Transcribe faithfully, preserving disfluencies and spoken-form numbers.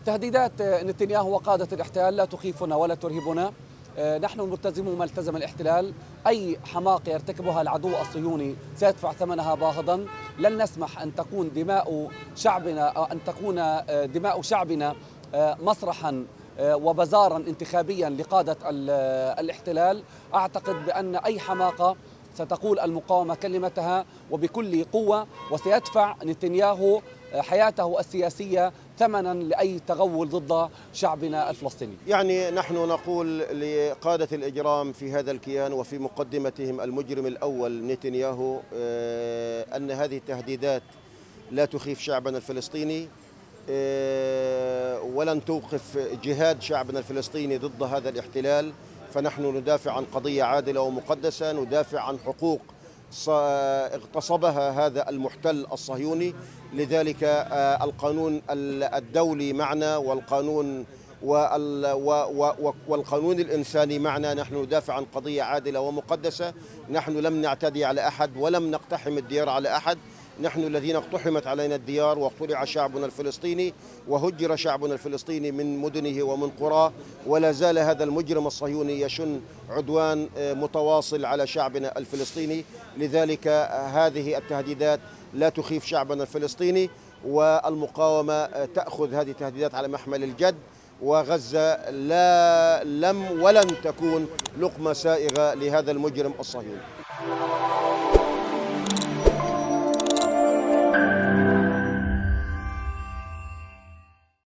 تهديدات نتنياهو وقادة الاحتلال لا تخيفنا ولا ترهبنا. نحن نلتزم ما التزم الاحتلال. أي حماقة يرتكبها العدو الصهيوني سيدفع ثمنها باهظا. لن نسمح أن تكون دماء شعبنا، أن تكون دماء شعبنا مسرحا وبزارا انتخابيا لقادة الاحتلال. أعتقد بأن أي حماقة ستقول المقاومة كلمتها وبكل قوة، وسيدفع نتنياهو حياته السياسية ثمنا لأي تغول ضد شعبنا الفلسطيني. يعني نحن نقول لقادة الإجرام في هذا الكيان وفي مقدمتهم المجرم الأول نتنياهو، آه، أن هذه التهديدات لا تخيف شعبنا الفلسطيني، آه، ولن توقف جهاد شعبنا الفلسطيني ضد هذا الاحتلال. فنحن ندافع عن قضية عادلة ومقدسة، ندافع عن حقوق ص-، اغتصبها هذا المحتل الصهيوني. لذلك، آه، القانون ال-، الدولي معنا، والقانون وال-، و-، و-، و-، والقانون الإنساني معنا. نحن ندافع عن قضية عادلة ومقدسة. نحن لم نعتدي على أحد ولم نقتحم الديار على أحد. نحن الذين اقتحمت علينا الديار واقتلع شعبنا الفلسطيني وهجر شعبنا الفلسطيني من مدنه ومن قراه، ولا زال هذا المجرم الصهيوني يشن عدوان، آه، متواصل على شعبنا الفلسطيني. لذلك، آه، هذه التهديدات لا تخيف شعبنا الفلسطيني، والمقاومة، آه، تأخذ هذه التهديدات على محمل الجد، وغزة لا، لم ولن تكون لقمة سائغة لهذا المجرم الصهيوني.